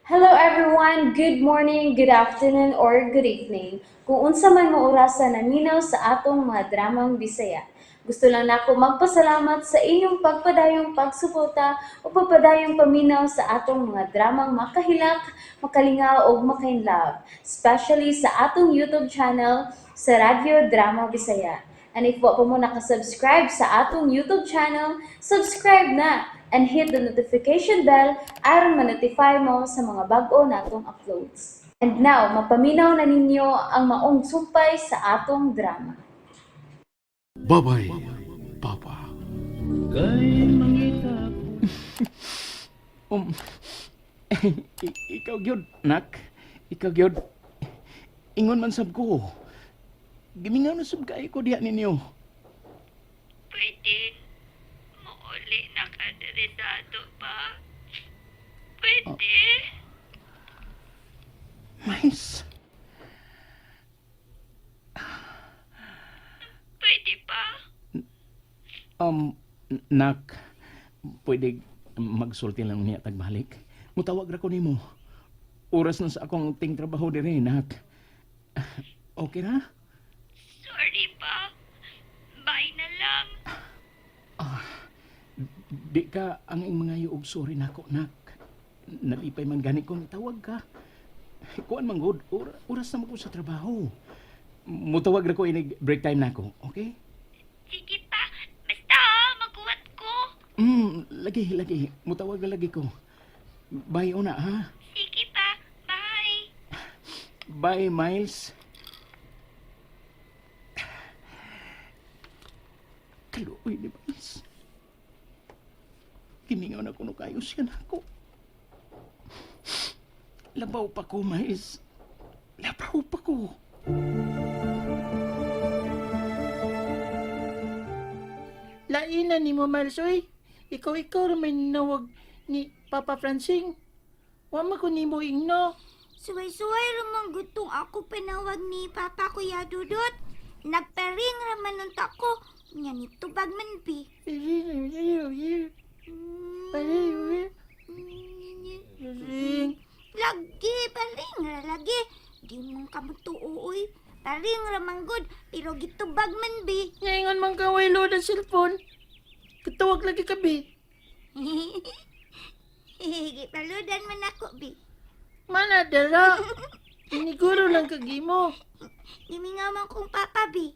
Hello everyone! Good morning, good afternoon, or good evening. Kung unsa man mo orasa naminaw sa atong mga dramang Bisaya. Gusto lang nako magpasalamat sa inyong pagpadayong pagsuporta o pagpadayong paminaw sa atong mga dramang makahilak, makalingaw ug makainlove, especially sa atong YouTube channel sa Radyo Drama Bisaya. And if wa pa mo nakasubscribe sa atong YouTube channel, subscribe na and hit the notification bell aron ma-notify mo sa mga bag-o natong uploads. And now, mapaminaw na ninyo ang maong sumpay sa atong drama. Bye-bye, Papa. Ikaw gyud, nak. Ikaw gyud. Ingon man sab ko. Gimingaw na sab kaayo ko diha ninyo. Pwede muuli na ka diri sa ato pa. Pwede. Miles. Pwede pa. Nak, pwede magsulti lang niya tagbalik. Mutawag ra ko nimo. Oras na sa akong ting trabaho dire, nak. Okay ra? Sorry pa. Bye na lang. Di ka ang iyong mga og sorry nako, nak. Nalipay man gani kung tawag ka. Kuan man gud, oras na mo ko sa trabaho. Mutawag ra ko inig break time nako, okay? Sige pa. Basta ha, magkuhat ko. Lagi, lagi. Mutawag ra lagi ko. Bye una, ha? Sige pa. Bye. Bye, Miles. Kaluoy ni Miles. Gimingaw na kuno kayo siya nako. Labaw pa ko, Miles. Labaw pa ko. Laina ni mo, Miles, oy. Ikaw-ikaw ra may nawag ni Papa Francing. Wa man ko nimo ingno. Suway-suway ramang gutong ako panawag ni Papa Kuya Dudut. Nagparing raman unta ko. Nya ni tubag man bi. Lagi, paring ra lagi. Di mong kamutuo oy. Paring ramang gud, pero gitubag man bi. Ngayon man ka way load ang cellphone. Katawag lagi ka bi. Gipaludan man ako bi. Mana dara. Iniguro lang kagimo. Gimingaw man kong papa bi.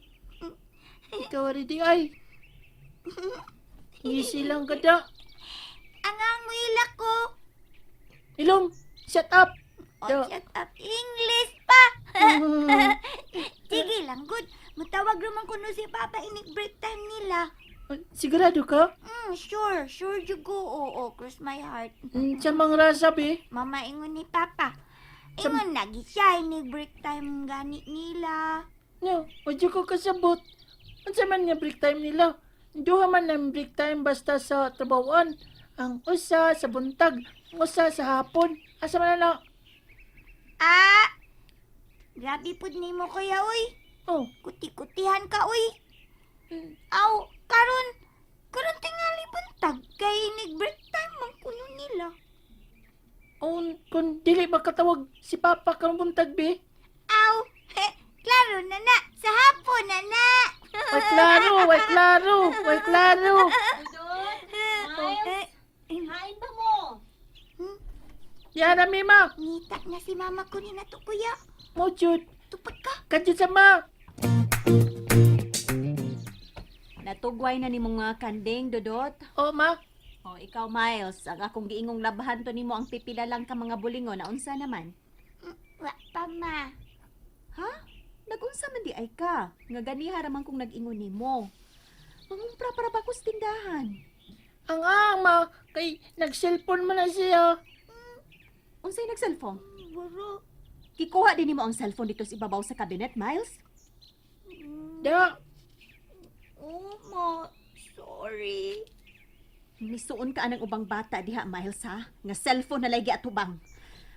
Ikaw ari di ay. Easy lang ka da. Angang mo ilak ko. Ilong, shut up. Oh, Da. shut up. English pa. Sige lang, good. Mutawag raman kuno si Papa inig break time nila. Sigurado ka? Sure. Sure you go. Oo, cross my heart. Sa mga rasa bi. Mama ingon ni Papa. Ingon lagi siya inig break time gani nila. No, wadyo ko kasabot. Unsa man nga break time nila? Duha man ang break time basta sa trabahoan. Ang usa sa buntag, ang usa sa hapon. Asa man na? Ah! Grabe pud nimo kuya uy. Oh, Kuti-kutihan ka uy. Aw, karon karon tingali buntag kay inig break time man kuno nila. on kung dili makatawag si Papa karong buntag bi. Aw, klaro na na. Sa hapon na na. Way klaro, way klaro, way klaro. Miles, Hain ba mo? Yara mi ma, Ngita na si mama ko ni nato kuya. mo jud. Tupad ka. Kadyo sa ma. Natugway na ni mga kanding, Dodot. Oh ma, O, ikaw, Miles, ang akong giingong labahan to nimo ang pipila lang ka mga bulingon na unsa naman. Wa pa ma. Ha? Nagunsa man di ay ka? Nga ganiha raman kung nag-ingon nimo. Mangumpra para ba ko sa tindahan? ang ama kay nag-cellphone man na siya. Unsay nag-cellphone? Buro. Kikuha din nimo ang cellphone dito sa ibabaw sa cabinet, Miles? Da, Oh, ma. Sorry. Misuon ka anang ubang bata diha, Miles, ha? Nga cellphone na lay giatubang.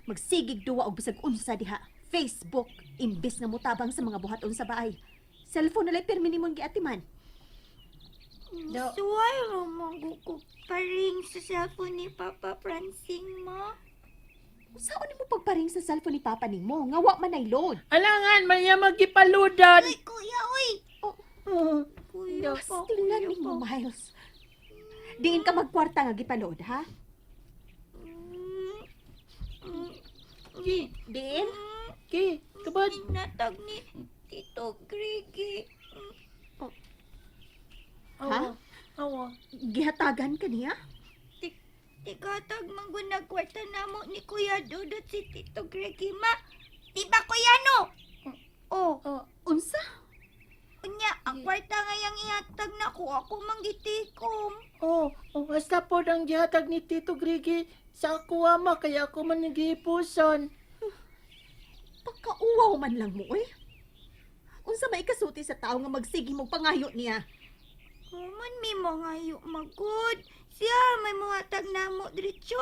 Magsigig duwa og bisag unsa diha. Facebook, imbis nga mutabang sa mga buhaton sa baay. Cellphone na lay pirmi nimong giatiman. Da. Suway ramang ko pa rin sa cellphone ni Papa Francing ma. Unsaon nagparing sa cellphone ni Papa nimo nga wa man ay load. Alangan, man niya magipaludan. Uy, kuya, uy. Oh, Kuya pa, Pastilan kuya nimo, pa. Miles. Diin ka magkwarta nga gipaload, ha? Ki, Diin? ki, kabad. Inatag ni Tito Greggy. Awa, awa. Gihatagan ka niya? Tigatag manggunag kwarta namo ni Kuya Dudut si Tito Greggy, ma. Di ba, Kuya, no? Oh, Oh, Unsa? unya, ang kwarta ngayang ihatag nako ako manggitikom. oh, oh, basta po ang gihatag ni Tito Grigi sa ako ama, kaya ako man nagihipuson. Pagkauwaw man lang mo, eh. Unsa may ikasuti sa tao nga magsige mo pangayo niya? Human may mga yu magud. Siya may muhatag namo diretso.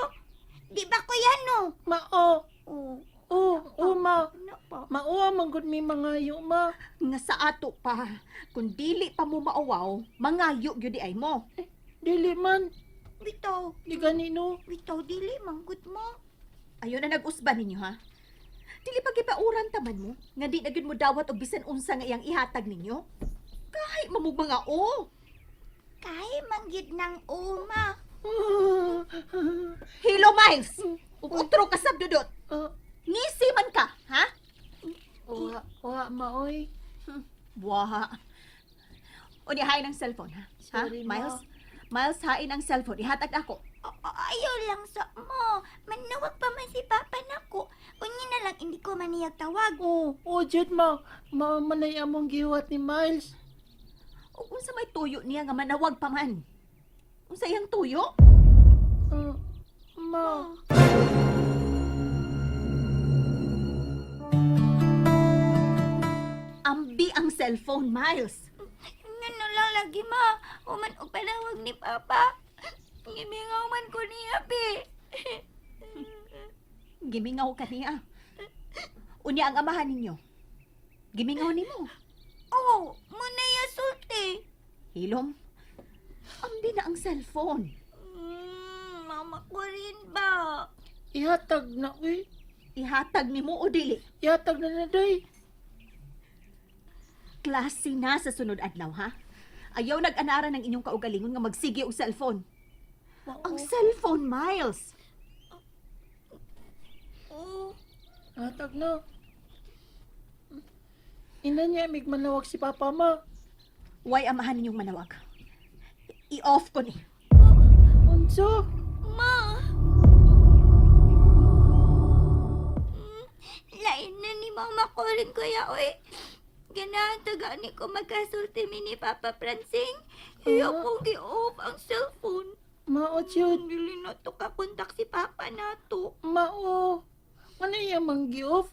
Di ba, Kuya, no? Mao, Oh, oh, oh, ma. ano pa? Mauwa man gud mi mga yu, ma. Nga sa ato pa, kung dili pa mo mauwaw, mangayo gyud di ay mo. Dili man, Bitaw, di gani no. bitaw dili manggud mo. Ayon na nag-usba ninyo, ha? Dili pa gipauran taman mo, nga di na gyud mo dawat og bisan unsa nga iyang ihatag ninyo. Kahit mamug mga o. Kay manggid ng uma. Hilo, Miles! Ug utro ka sab dudot. Oh, Ngisi man ka, ha? wa, wa, ma, oy. Buha. O ni hain ang cellphone, ha? Sorry, ha? ma. Miles? Miles, hain ang cellphone. Ihatag ako. Ayaw lang sa mo. Manawag pa man si Papa nako. Unya na lang hindi ko maniyag tawag. Oh, oh, jud ma. Mao man ay among gihuwat ni Miles. O unsa may tuyo niya nga manawag pa man? Unsa iyang tuyo? Oh, ma. Ambi ang cellphone, Miles. Nga na lang lagi ma. Human og panawag ni Papa. Gimingaw man ko niya, be. Gimingaw ka niya. Unya ang amahan ninyo. Gimingaw nimo. Oh, muna ya sulti. Hilom. Ambi na ang cellphone. Mama ko rin ba? Ihatag na, uy. Ihatag nimo o dili. Ihatag na na, day. Klase na sa sunod adlaw, ha? Ayaw nag-anara ng inyong kaugalingon nga magsige og cellphone. Mao. Ang cellphone, Miles. Oh, Ihatag na. Ina niya, mig manawag si Papa, ma. Why amahan ninyong manawag? I-off ko ni. Unsa? ma. Lain na ni mama ko rin kuya, oy. Ganahan taga ni ko magkasulti mi ni Papa Francing. Iya kong gi-off ang cellphone. Mao, jud. Dili na to kakontak si Papa na to. Mao. Ano iya mang gi-off?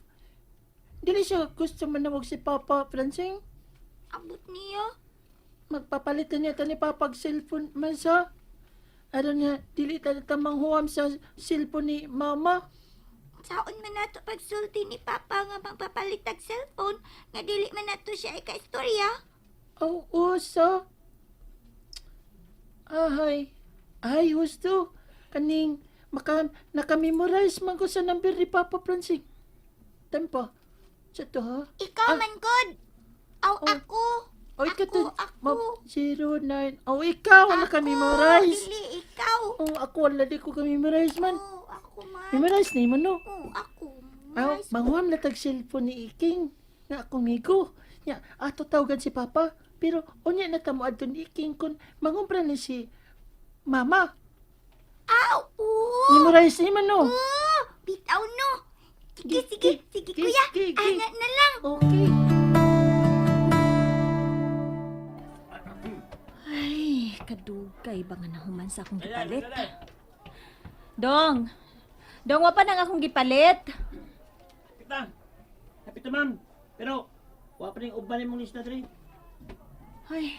Dili siya gusto manawag si Papa Francing. Abot niya. Magpapalit na niya ta ni Papa og cellphone man sa. Aron niya, dili ta ta manghuam sa cellphone ni Mama. Saon man nato pagsulti ni Papa nga magpapalit og cellphone nga dili man nato siya ikaistorya. Oo, oh, sa. Ahay. Ay, husto. Kaning, maka, nakamemorize man ko sa number ni Papa Francing. Tempo. Sa to, ha? Ikaw Ah. man god. Aw Oh. ako. Oy, Ako, kato. ako. Ma, 09. Oh, ikaw ang nakamemorize. Dili ikaw. Oh, ako wala di ko kamemorize man. Oh, ako man. Memorize ni mo, no? Oh, ako. Aw, Memorize. manguam na tag cellphone ni Iking. Nga akong migo. Nya, ato tawagan si Papa. Pero, unya na tamo adto ni Iking kun mangumpra ni si Mama. Aw, oo. Memorize ni man, no? Oh, bitaw no. Sige, sige, sige, Gi, kuya. gi, gi. Ana na lang. Okay. Ay, kadugay ba nga nahuman sa akong gipalit? Dong! Dong, wa pa nang akong gipalit. Kita. Happy to ma'am. Pero wa pa ning uban imong lista diri. Ay.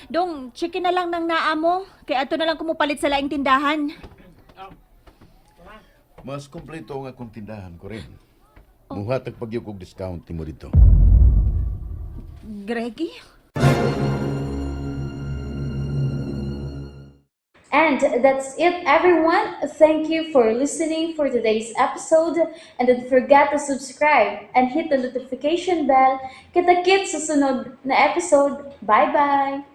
Dong, chicken na lang ng naa mo. Kaya ato na lang kumupalit sa laing tindahan. Mas kompleto ang akong tindahan ko rin. Muhatag pagyug og discount nimo dito. Greggy? And And that's it, everyone. Thank you for listening for today's episode. And don't forget to subscribe and hit the notification bell. Kita-kits sa sunod na episode. Bye-bye!